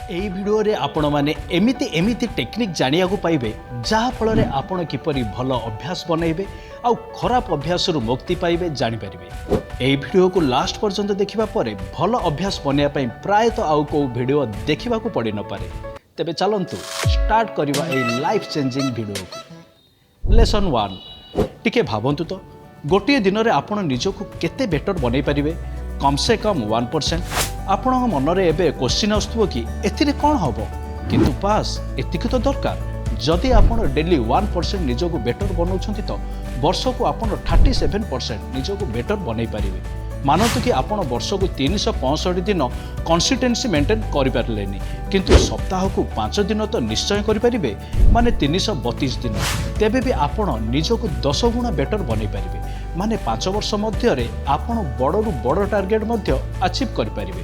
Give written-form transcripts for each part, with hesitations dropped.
ଏହି ଭିଡ଼ିଓରେ ଆପଣମାନେ ଏମିତି ଏମିତି ଟେକ୍ନିକ୍ ଜାଣିବାକୁ ପାଇବେ, ଯାହାଫଳରେ ଆପଣ କିପରି ଭଲ ଅଭ୍ୟାସ ବନେଇବେ ଆଉ ଖରାପ ଅଭ୍ୟାସରୁ ମୁକ୍ତି ପାଇବେ ଜାଣିପାରିବେ। ଏହି ଭିଡ଼ିଓକୁ ଲାଷ୍ଟ ପର୍ଯ୍ୟନ୍ତ ଦେଖିବା ପରେ ଭଲ ଅଭ୍ୟାସ ବନେଇବା ପାଇଁ ପ୍ରାୟତଃ ଆଉ କେଉଁ ଭିଡ଼ିଓ ଦେଖିବାକୁ ପଡ଼ିନପାରେ। ତେବେ ଚାଲନ୍ତୁ ଷ୍ଟାର୍ଟ କରିବା ଏହି ଲାଇଫ୍ ଚେଞ୍ଜିଂ ଭିଡ଼ିଓକୁ। ଲେସନ୍ 1। ଟିକେ ଭାବନ୍ତୁ ତ, ଗୋଟିଏ ଦିନରେ ଆପଣ ନିଜକୁ କେତେ ବେଟର୍ ବନେଇ ପାରିବେ? କମ୍ ସେ କମ୍ 1%। ଆପଣଙ୍କ ମନରେ ଏବେ କୋଶ୍ଚିନ୍ ଆସୁଥିବ କି ଏଥିରେ କ'ଣ ହେବ? କିନ୍ତୁ ବାସ୍, ଏତିକି ତ ଦରକାର। ଯଦି ଆପଣ ଡେଲି 1% ନିଜକୁ ବେଟର୍ ବନାଉଛନ୍ତି ତ ବର୍ଷକୁ ଆପଣ 37% ନିଜକୁ ବେଟର୍ ବନେଇ ପାରିବେ। ମାନନ୍ତୁ କି ଆପଣ ବର୍ଷକୁ 365 ଦିନ କନସିଷ୍ଟେନ୍ସି ମେଣ୍ଟେନ୍ କରିପାରିଲେନି, କିନ୍ତୁ ସପ୍ତାହକୁ 5 ଦିନ ତ ନିଶ୍ଚୟ କରିପାରିବେ, ମାନେ 332 ଦିନ। ତେବେ ବି ଆପଣ ନିଜକୁ 10 ଗୁଣା ବେଟର୍ ବନେଇ ପାରିବେ। ମାନେ 5 ବର୍ଷ ମଧ୍ୟରେ ଆପଣ ବଡ଼ରୁ ବଡ଼ ଟାର୍ଗେଟ୍ ମଧ୍ୟ ଆଚିଭ୍ କରିପାରିବେ।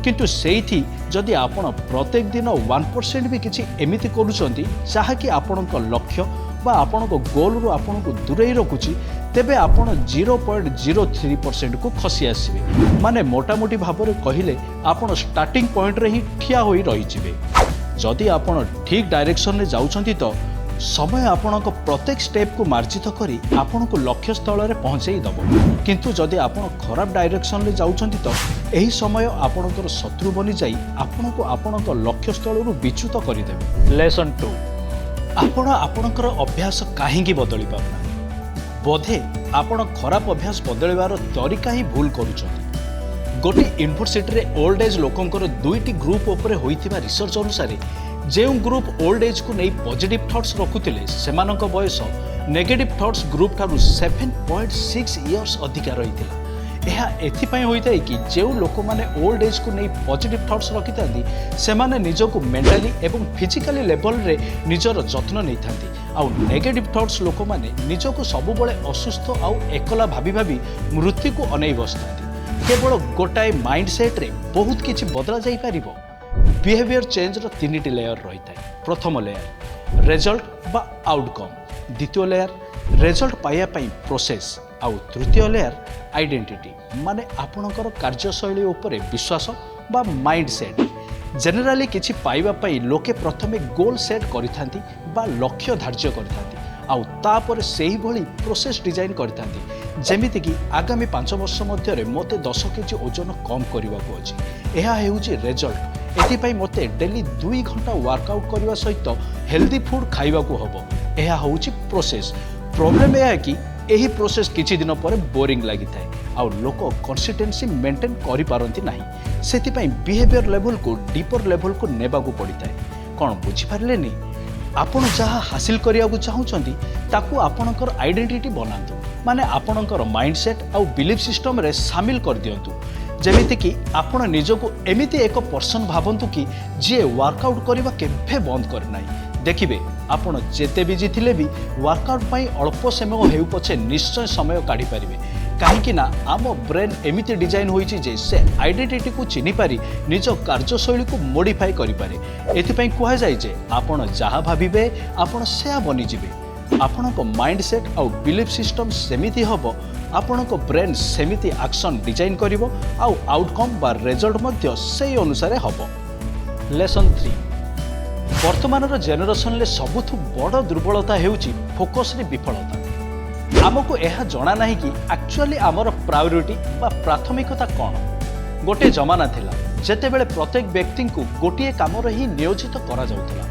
କିନ୍ତୁ ସେଇଠି ଯଦି ଆପଣ ପ୍ରତ୍ୟେକ ଦିନ 1% ବି କିଛି ଏମିତି କରୁଛନ୍ତି, ଯାହାକି ଆପଣଙ୍କ ଲକ୍ଷ୍ୟ ବା ଆପଣଙ୍କ ଗୋଲରୁ ଆପଣଙ୍କୁ ଦୂରେଇ ରଖୁଛି, ତେବେ ଆପଣ 0.03%କୁ ଖସି ଆସିବେ। ମାନେ ମୋଟାମୋଟି ଭାବରେ କହିଲେ ଆପଣ ଷ୍ଟାର୍ଟିଂ ପଏଣ୍ଟରେ ହିଁ ଠିଆ ହୋଇ ରହିଯିବେ। ଯଦି ଆପଣ ଠିକ୍ ଡାଇରେକ୍ସନରେ ଯାଉଛନ୍ତି ତ ସମୟ ଆପଣଙ୍କ ପ୍ରତ୍ୟେକ ଷ୍ଟେପ୍କୁ ମାର୍ଜିତ କରି ଆପଣଙ୍କୁ ଲକ୍ଷ୍ୟସ୍ଥଳରେ ପହଞ୍ଚେଇ ଦେବ। କିନ୍ତୁ ଯଦି ଆପଣ ଖରାପ ଡାଇରେକ୍ସନରେ ଯାଉଛନ୍ତି ତ ଏହି ସମୟ ଆପଣଙ୍କର ଶତ୍ରୁ ବନିଯାଇ ଆପଣଙ୍କୁ ଆପଣଙ୍କ ଲକ୍ଷ୍ୟସ୍ଥଳରୁ ବିଚ୍ୟୁତ କରିଦେବେ। ଲେସନ୍ 2। ଆପଣ ଆପଣଙ୍କର ଅଭ୍ୟାସ କାହିଁକି ବଦଳି ପାରୁନାହାନ୍ତି? ବୋଧେ ଆପଣ ଖରାପ ଅଭ୍ୟାସ ବଦଳିବାର ତରିକା ହିଁ ଭୁଲ କରୁଛନ୍ତି। ଗୋଟିଏ ୟୁନିଭର୍ସିଟିରେ ଓଲ୍ଡ ଏଜ୍ ଲୋକଙ୍କର ଦୁଇଟି ଗ୍ରୁପ୍ ଉପରେ ହୋଇଥିବା ରିସର୍ଚ୍ଚ ଅନୁସାରେ, ଯେଉଁ ଗ୍ରୁପ୍ ଓଲ୍ଡ ଏଜ୍କୁ ନେଇ ପଜିଟିଭ୍ ଥଟ୍ସ ରଖୁଥିଲେ, ସେମାନଙ୍କ ବୟସ ନେଗେଟିଭ୍ ଥଟ୍ସ ଗ୍ରୁପ୍ ଠାରୁ 7.6 ଇୟର୍ସ ଅଧିକା ରହିଥିଲା। ଏହା ଏଥିପାଇଁ ହୋଇଥାଏ କି ଯେଉଁ ଲୋକମାନେ ଓଲ୍ଡ ଏଜ୍କୁ ନେଇ ପଜିଟିଭ୍ ଥଟ୍ସ ରଖିଥାନ୍ତି, ସେମାନେ ନିଜକୁ ମେଣ୍ଟାଲି ଏବଂ ଫିଜିକାଲି ଲେଭଲରେ ନିଜର ଯତ୍ନ ନେଇଥାନ୍ତି। ଆଉ ନେଗେଟିଭ୍ ଥଟ୍ସ ଲୋକମାନେ ନିଜକୁ ସବୁବେଳେ ଅସୁସ୍ଥ ଆଉ ଏକଲା ଭାବି ଭାବି ମୃତ୍ୟୁକୁ ଅନେଇ ବସିଥାନ୍ତି। କେବଳ ଗୋଟାଏ ମାଇଣ୍ଡ ସେଟ୍ରେ ବହୁତ କିଛି ବଦଳା ଯାଇପାରିବ। ବିହେଭିୟର ଚେଞ୍ଜର ତିନିଟି ଲେୟର ରହିଥାଏ। ପ୍ରଥମ ଲେୟର ରେଜଲ୍ଟ ବା ଆଉଟକମ୍, ଦ୍ୱିତୀୟ ଲେୟର ରେଜଲ୍ଟ ପାଇବା ପାଇଁ ପ୍ରୋସେସ୍, ଆଉ ତୃତୀୟ ଲେୟର ଆଇଡେଣ୍ଟିଟି, ମାନେ ଆପଣଙ୍କର କାର୍ଯ୍ୟଶୈଳୀ ଉପରେ ବିଶ୍ୱାସ ବା ମାଇଣ୍ଡ ସେଟ୍। ଜେନେରାଲି କିଛି ପାଇବା ପାଇଁ ଲୋକେ ପ୍ରଥମେ ଗୋଲ୍ ସେଟ୍ କରିଥାନ୍ତି ବା ଲକ୍ଷ୍ୟ ଧାର୍ଯ୍ୟ କରିଥାନ୍ତି, ଆଉ ତାପରେ ସେଇଭଳି ପ୍ରୋସେସ୍ ଡିଜାଇନ୍ କରିଥାନ୍ତି। ଯେମିତିକି ଆଗାମୀ 5 ବର୍ଷ ମଧ୍ୟରେ ମୋତେ 10 କେଜି ଓଜନ କମ୍ କରିବାକୁ ଅଛି। ଏହା ହେଉଛି ରେଜଲ୍ଟ। ଏଥିପାଇଁ ମୋତେ ଡେଲି 2 ଘଣ୍ଟା ୱାର୍କଆଉଟ୍ କରିବା ସହିତ ହେଲ୍ଦି ଫୁଡ଼୍ ଖାଇବାକୁ ହେବ। ଏହା ହେଉଛି ପ୍ରୋସେସ୍। ପ୍ରୋବ୍ଲେମ୍ ଏହା କି ଏହି ପ୍ରୋସେସ୍ କିଛି ଦିନ ପରେ ବୋରିଂ ଲାଗିଥାଏ ଆଉ ଲୋକ କନସିଷ୍ଟେନ୍ସି ମେଣ୍ଟେନ୍ କରିପାରନ୍ତି ନାହିଁ। ସେଥିପାଇଁ ବିହେଭିୟର ଲେଭଲକୁ ଡିପର ଲେଭଲକୁ ନେବାକୁ ପଡ଼ିଥାଏ। କ'ଣ ବୁଝିପାରିଲେନି? ଆପଣ ଯାହା ହାସିଲ କରିବାକୁ ଚାହୁଁଛନ୍ତି, ତାକୁ ଆପଣଙ୍କର ଆଇଡେଣ୍ଟିଟି ବନାନ୍ତୁ। ମାନେ ଆପଣଙ୍କର ମାଇଣ୍ଡ ସେଟ୍ ଆଉ ବିଲିଫ୍ ସିଷ୍ଟମରେ ସାମିଲ କରିଦିଅନ୍ତୁ। ଯେମିତିକି ଆପଣ ନିଜକୁ ଏମିତି ଏକ ପର୍ସନ୍ ଭାବନ୍ତୁ କି ଯିଏ ୱାର୍କଆଉଟ୍ କରିବା କେବେ ବନ୍ଦ କରେ ନାହିଁ। ଦେଖିବେ, ଆପଣ ଯେତେ ବିଜି ଥିଲେ ବି ୱାର୍କଆଉଟ୍ ପାଇଁ ଅଳ୍ପ ସମୟ ହେଉ ପଛେ ନିଶ୍ଚୟ ସମୟ କାଢ଼ିପାରିବେ। କାହିଁକି ନା ଆମ ବ୍ରେନ୍ ଏମିତି ଡିଜାଇନ୍ ହୋଇଛି ଯେ ସେ ଆଇଡେଣ୍ଟିଟିକୁ ଚିହ୍ନିପାରି ନିଜ କାର୍ଯ୍ୟଶୈଳୀକୁ ମୋଡ଼ିଫାଏ କରିପାରେ। ଏଥିପାଇଁ କୁହାଯାଏ ଯେ ଆପଣ ଯାହା ଭାବିବେ, ଆପଣ ସେୟା ବନିଯିବେ। ଆପଣଙ୍କ ମାଇଣ୍ଡ ସେଟ୍ ଆଉ ବିଲିଫ୍ ସିଷ୍ଟମ୍ ସେମିତି ହେବ, ଆପଣଙ୍କ ବ୍ରେନ୍ ସେମିତି ଆକ୍ସନ୍ ଡିଜାଇନ୍ କରିବ ଆଉ ଆଉଟକମ୍ ବା ରେଜଲ୍ଟ ମଧ୍ୟ ସେଇ ଅନୁସାରେ ହେବ। ଲେସନ୍ 3। ବର୍ତ୍ତମାନର ଜେନେରେସନରେ ସବୁଠୁ ବଡ଼ ଦୁର୍ବଳତା ହେଉଛି ଫୋକସ୍ରେ ବିଫଳତା। ଆମକୁ ଏହା ଜଣା ନାହିଁ କି ଆକ୍ଚୁଆଲି ଆମର ପ୍ରାୟୋରିଟି ବା ପ୍ରାଥମିକତା କ'ଣ। ଗୋଟିଏ ଜମାନା ଥିଲା, ଯେତେବେଳେ ପ୍ରତ୍ୟେକ ବ୍ୟକ୍ତିଙ୍କୁ ଗୋଟିଏ କାମରେ ହିଁ ନିୟୋଜିତ କରାଯାଉଥିଲା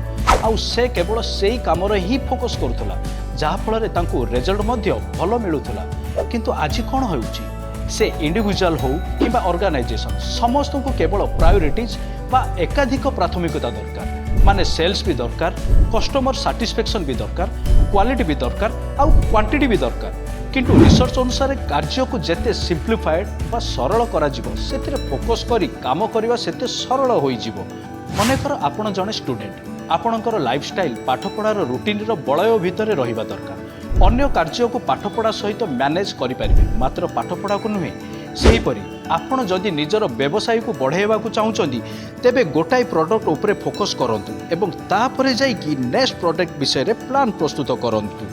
ଆଉ ସେ କେବଳ ସେଇ କାମରେ ହିଁ ଫୋକସ୍ କରୁଥିଲା, ଯାହାଫଳରେ ତାଙ୍କୁ ରେଜଲ୍ଟ ମଧ୍ୟ ଭଲ ମିଳୁଥିଲା। କିନ୍ତୁ ଆଜି କ'ଣ ହେଉଛି? ସେ ଇଣ୍ଡିଭିଜୁଆଲ ହେଉ କିମ୍ବା ଅର୍ଗାନାଇଜେସନ୍, ସମସ୍ତଙ୍କୁ କେବଳ ପ୍ରାୟୋରିଟିଜ୍ ବା ଏକାଧିକ ପ୍ରାଥମିକତା ଦରକାର। ମାନେ ସେଲ୍ସ ବି ଦରକାର, କଷ୍ଟମର ସାଟିସ୍ଫ୍ୟାକ୍ସନ୍ ବି ଦରକାର, କ୍ୱାଲିଟି ବି ଦରକାର ଆଉ କ୍ୱାଣ୍ଟିଟି ବି ଦରକାର। କିନ୍ତୁ ରିସର୍ଚ୍ଚ ଅନୁସାରେ କାର୍ଯ୍ୟକୁ ଯେତେ ସିମ୍ପ୍ଲିଫାଏଡ୍ ବା ସରଳ କରାଯିବ, ସେଥିରେ ଫୋକସ୍ କରି କାମ କରିବା ସେତେ ସରଳ ହୋଇଯିବ। ମନେକର ଆପଣ ଜଣେ ଷ୍ଟୁଡେଣ୍ଟ। ଆପଣଙ୍କର ଲାଇଫଷ୍ଟାଇଲ୍ ପାଠପଢ଼ାର ରୁଟିନ୍ର ବଳୟ ଭିତରେ ରହିବା ଦରକାର। ଅନ୍ୟ କାର୍ଯ୍ୟକୁ ପାଠପଢ଼ା ସହିତ ମ୍ୟାନେଜ୍ କରିପାରିବେ, ମାତ୍ର ପାଠପଢ଼ାକୁ ନୁହେଁ। ସେହିପରି ଆପଣ ଯଦି ନିଜର ବ୍ୟବସାୟକୁ ବଢ଼ାଇବାକୁ ଚାହୁଁଛନ୍ତି, ତେବେ ଗୋଟାଏ ପ୍ରଡ଼କ୍ଟ ଉପରେ ଫୋକସ୍ କରନ୍ତୁ ଏବଂ ତାପରେ ଯାଇକି ନେକ୍ସଟ ପ୍ରଡ଼କ୍ଟ ବିଷୟରେ ପ୍ଲାନ୍ ପ୍ରସ୍ତୁତ କରନ୍ତୁ।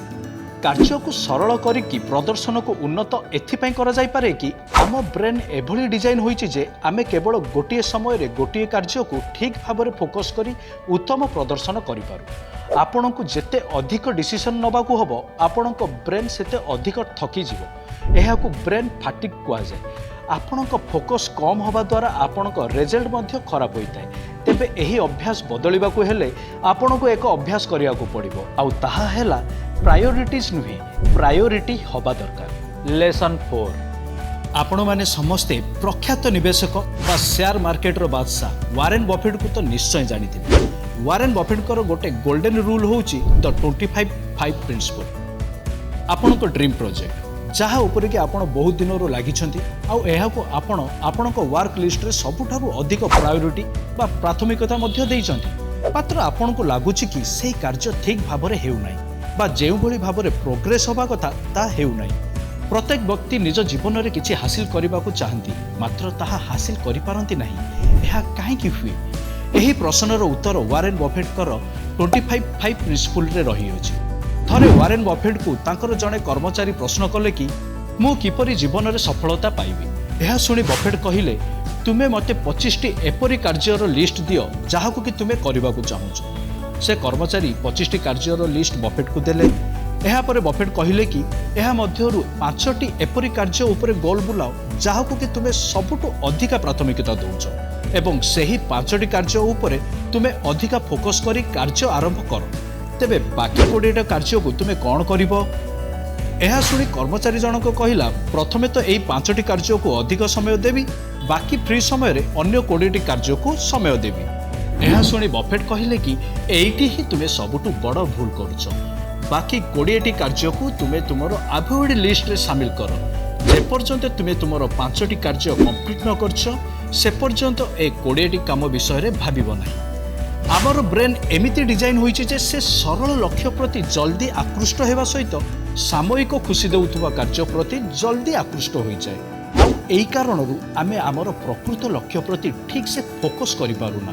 କାର୍ଯ୍ୟକୁ ସରଳ କରିକି ପ୍ରଦର୍ଶନକୁ ଉନ୍ନତ ଏଥିପାଇଁ କରାଯାଇପାରେ କି ଆମ ବ୍ରେନ୍ ଏଭଳି ଡିଜାଇନ୍ ହୋଇଛି ଯେ ଆମେ କେବଳ ଗୋଟିଏ ସମୟରେ ଗୋଟିଏ କାର୍ଯ୍ୟକୁ ଠିକ୍ ଭାବରେ ଫୋକସ୍ କରି ଉତ୍ତମ ପ୍ରଦର୍ଶନ କରିପାରୁ। ଆପଣଙ୍କୁ ଯେତେ ଅଧିକ ଡିସିସନ୍ ନେବାକୁ ହେବ, ଆପଣଙ୍କ ବ୍ରେନ୍ ସେତେ ଅଧିକ ଥକିଯିବ। ଏହାକୁ ବ୍ରେନ୍ ଫାଟିଗ୍ କୁହାଯାଏ। ଆପଣଙ୍କ ଫୋକସ୍ କମ୍ ହେବା ଦ୍ୱାରା ଆପଣଙ୍କ ରେଜଲ୍ଟ ମଧ୍ୟ ଖରାପ ହୋଇଥାଏ। ତେବେ ଏହି ଅଭ୍ୟାସ ବଦଳିବାକୁ ହେଲେ ଆପଣଙ୍କୁ ଏକ ଅଭ୍ୟାସ କରିବାକୁ ପଡ଼ିବ, ଆଉ ତାହା ହେଲା ପ୍ରାୟୋରିଟିଜ୍ ନୁହେଁ, ପ୍ରାୟୋରିଟି ହେବା ଦରକାର। ଲେସନ୍ 4। ଆପଣମାନେ ସମସ୍ତେ ପ୍ରଖ୍ୟାତ ନିବେଶକ ବା ସେୟାର ମାର୍କେଟର ବାଦଶାହ ୱାରେନ୍ ବଫେଟ୍କୁ ତ ନିଶ୍ଚୟ ଜାଣିଥିବେ। ୱାରେନ୍ ବଫେଟ୍ଙ୍କର ଗୋଟେ ଗୋଲ୍ଡେନ୍ ରୁଲ୍ ହେଉଛି ଦ 25-5 ପ୍ରିନ୍ସିପଲ୍। ଆପଣଙ୍କ ଡ୍ରିମ୍ ପ୍ରୋଜେକ୍ଟ, ଯାହା ଉପରେ କି ଆପଣ ବହୁତ ଦିନରୁ ଲାଗିଛନ୍ତି, ଆଉ ଏହାକୁ ଆପଣ ଆପଣଙ୍କ ୱାର୍କ ଲିଷ୍ଟରେ ସବୁଠାରୁ ଅଧିକ ପ୍ରାୟୋରିଟି ବା ପ୍ରାଥମିକତା ମଧ୍ୟ ଦେଇଛନ୍ତି। ମାତ୍ର ଆପଣଙ୍କୁ ଲାଗୁଛି କି ସେହି କାର୍ଯ୍ୟ ଠିକ୍ ଭାବରେ ହେଉନାହିଁ ବା ଯେଉଁଭଳି ଭାବରେ ପ୍ରୋଗ୍ରେସ୍ ହେବା କଥା ତାହା ହେଉନାହିଁ। ପ୍ରତ୍ୟେକ ବ୍ୟକ୍ତି ନିଜ ଜୀବନରେ କିଛି ହାସିଲ କରିବାକୁ ଚାହାନ୍ତି, ମାତ୍ର ତାହା ହାସିଲ କରିପାରନ୍ତି ନାହିଁ। ଏହା କାହିଁକି ହୁଏ? ଏହି ପ୍ରଶ୍ନର ଉତ୍ତର ୱାରେନ୍ ବଫେଟ୍ଙ୍କର 25-5 ପ୍ରିନ୍ସିପୁଲରେ ରହିଅଛି। ଥରେ ୱାରେନ୍ ବଫେଟ୍ଙ୍କୁ ତାଙ୍କର ଜଣେ କର୍ମଚାରୀ ପ୍ରଶ୍ନ କଲେ କି ମୁଁ କିପରି ଜୀବନରେ ସଫଳତା ପାଇବି? ଏହା ଶୁଣି ବଫେଟ୍ କହିଲେ, ତୁମେ ମୋତେ 25ଟି ଏପରି କାର୍ଯ୍ୟର ଲିଷ୍ଟ ଦିଅ ଯାହାକୁ କି ତୁମେ କରିବାକୁ ଚାହୁଁଛ। ସେ କର୍ମଚାରୀ 25ଟି କାର୍ଯ୍ୟର ଲିଷ୍ଟ ବଫେଟ୍କୁ ଦେଲେ। ଏହାପରେ ବଫେଟ୍ କହିଲେ କି ଏହା ମଧ୍ୟରୁ 5ଟି ଏପରି କାର୍ଯ୍ୟ ଉପରେ ଗୋଲ ବୁଲାଅ ଯାହାକୁ କି ତୁମେ ସବୁଠୁ ଅଧିକା ପ୍ରାଥମିକତା ଦେଉଛ, ଏବଂ ସେହି 5ଟି କାର୍ଯ୍ୟ ଉପରେ ତୁମେ ଅଧିକା ଫୋକସ୍ କରି କାର୍ଯ୍ୟ ଆରମ୍ଭ କର। ତେବେ ବାକି 20ଟା କାର୍ଯ୍ୟକୁ ତୁମେ କ'ଣ କରିବ? ଏହା ଶୁଣି କର୍ମଚାରୀ ଜଣକ କହିଲା, ପ୍ରଥମେ ତ ଏଇ 5ଟି କାର୍ଯ୍ୟକୁ ଅଧିକ ସମୟ ଦେବି, ବାକି ଫ୍ରି ସମୟରେ ଅନ୍ୟ 20ଟି କାର୍ଯ୍ୟକୁ ସମୟ ଦେବି। ଏହା ଶୁଣି ବଫେଟ୍ କହିଲେ କି ଏଇଠି ହିଁ ତୁମେ ସବୁଠୁ ବଡ଼ ଭୁଲ କରୁଛ। ବାକି 20ଟି କାର୍ଯ୍ୟକୁ ତୁମେ ତୁମର ଆଭଏଡ୍ ଲିଷ୍ଟରେ ସାମିଲ କର। ଯେପର୍ଯ୍ୟନ୍ତ ତୁମେ ତୁମର 5ଟି କାର୍ଯ୍ୟ କମ୍ପ୍ଲିଟ୍ ନ କରିଛ, ସେ ପର୍ଯ୍ୟନ୍ତ ଏ 20ଟି କାମ ବିଷୟରେ ଭାବିବ ନାହିଁ। ଆମର ବ୍ରେନ୍ ଏମିତି ଡିଜାଇନ୍ ହୋଇଛି ଯେ ସେ ସରଳ ଲକ୍ଷ୍ୟ ପ୍ରତି ଜଲ୍ଦି ଆକୃଷ୍ଟ ହେବା ସହିତ ସାମୟିକ ଖୁସି ଦେଉଥିବା କାର୍ଯ୍ୟ ପ୍ରତି ଜଲ୍ଦି ଆକୃଷ୍ଟ ହୋଇଯାଏ। ଆଉ ଏହି କାରଣରୁ ଆମେ ଆମର ପ୍ରକୃତ ଲକ୍ଷ୍ୟ ପ୍ରତି ଠିକ୍ସେ ଫୋକସ୍ କରିପାରୁନା।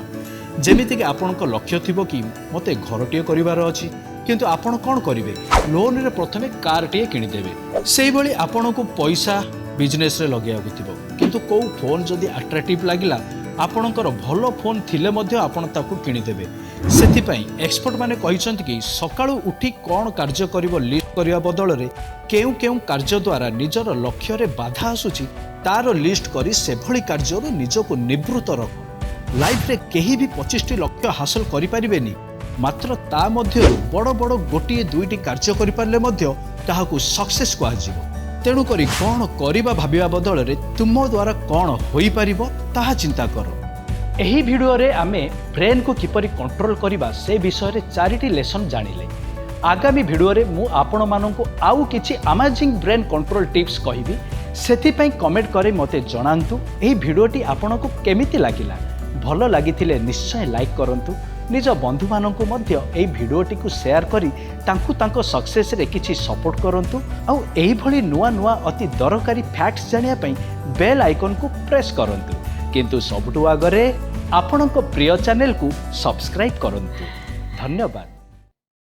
ଯେମିତିକି ଆପଣଙ୍କ ଲକ୍ଷ୍ୟ ଥିବ କି ମୋତେ ଘରଟିଏ କରିବାର ଅଛି, କିନ୍ତୁ ଆପଣ କ'ଣ କରିବେ? ଲୋନ୍ରେ ପ୍ରଥମେ କାର୍ଟିଏ କିଣିଦେବେ। ସେଇଭଳି ଆପଣଙ୍କୁ ପଇସା ବିଜନେସ୍ରେ ଲଗେଇବାକୁ ଥିବ, କିନ୍ତୁ କେଉଁ ଫୋନ୍ ଯଦି ଆଟ୍ରାକ୍ଟିଭ୍ ଲାଗିଲା, ଆପଣଙ୍କର ଭଲ ଫୋନ୍ ଥିଲେ ମଧ୍ୟ ଆପଣ ତାକୁ କିଣିଦେବେ। ସେଥିପାଇଁ ଏକ୍ସପର୍ଟମାନେ କହିଛନ୍ତି କି ସକାଳୁ ଉଠି କ'ଣ କାର୍ଯ୍ୟ କରିବ ଲିଷ୍ଟ କରିବା ବଦଳରେ କେଉଁ କେଉଁ କାର୍ଯ୍ୟ ଦ୍ୱାରା ନିଜର ଲକ୍ଷ୍ୟରେ ବାଧା ଆସୁଛି ତାର ଲିଷ୍ଟ କରି ସେଭଳି କାର୍ଯ୍ୟରୁ ନିଜକୁ ନିବୃତ୍ତ ରଖ। ଲାଇଫରେ କେହି ବି 25ଟି ଲକ୍ଷ୍ୟ ହାସଲ କରିପାରିବେନି, ମାତ୍ର ତା ମଧ୍ୟରୁ ବଡ଼ ବଡ଼ ଗୋଟିଏ ଦୁଇଟି କାର୍ଯ୍ୟ କରିପାରିଲେ ମଧ୍ୟ ତାହାକୁ ସକ୍ସେସ୍ କୁହାଯିବ। ତେଣୁକରି କ'ଣ କରିବା ଭାବିବା ବଦଳରେ ତୁମ ଦ୍ୱାରା କ'ଣ ହୋଇପାରିବ ତାହା ଚିନ୍ତା କର। ଏହି ଭିଡ଼ିଓରେ ଆମେ ବ୍ରେନ୍କୁ କିପରି କଣ୍ଟ୍ରୋଲ କରିବା ସେ ବିଷୟରେ 4ଟି ଲେସନ୍ ଜାଣିଲେ। ଆଗାମୀ ଭିଡ଼ିଓରେ ମୁଁ ଆପଣମାନଙ୍କୁ ଆଉ କିଛି ଆମାଜିଂ ବ୍ରେନ୍ କଣ୍ଟ୍ରୋଲ ଟିପ୍ସ କହିବି। ସେଥିପାଇଁ କମେଣ୍ଟ କରି ମୋତେ ଜଣାନ୍ତୁ ଏହି ଭିଡ଼ିଓଟି ଆପଣଙ୍କୁ କେମିତି ଲାଗିଲା। ଭଲ ଲାଗିଥିଲେ ନିଶ୍ଚୟ ଲାଇକ୍ କରନ୍ତୁ। ନିଜ ବନ୍ଧୁମାନଙ୍କୁ ମଧ୍ୟ ଏହି ଭିଡ଼ିଓଟିକୁ ସେୟାର କରି ତାଙ୍କୁ ତାଙ୍କ ସକ୍ସେସ୍ରେ କିଛି ସପୋର୍ଟ କରନ୍ତୁ। ଆଉ ଏହିଭଳି ନୂଆ ନୂଆ ଅତି ଦରକାରୀ ଫ୍ୟାକ୍ଟସ୍ ଜାଣିବା ପାଇଁ ବେଲ୍ ଆଇକନ୍କୁ ପ୍ରେସ୍ କରନ୍ତୁ। କିନ୍ତୁ ସବୁଠୁ ଆଗରେ ଆପଣଙ୍କ ପ୍ରିୟ ଚ୍ୟାନେଲକୁ ସବସ୍କ୍ରାଇବ୍ କରନ୍ତୁ। ଧନ୍ୟବାଦ।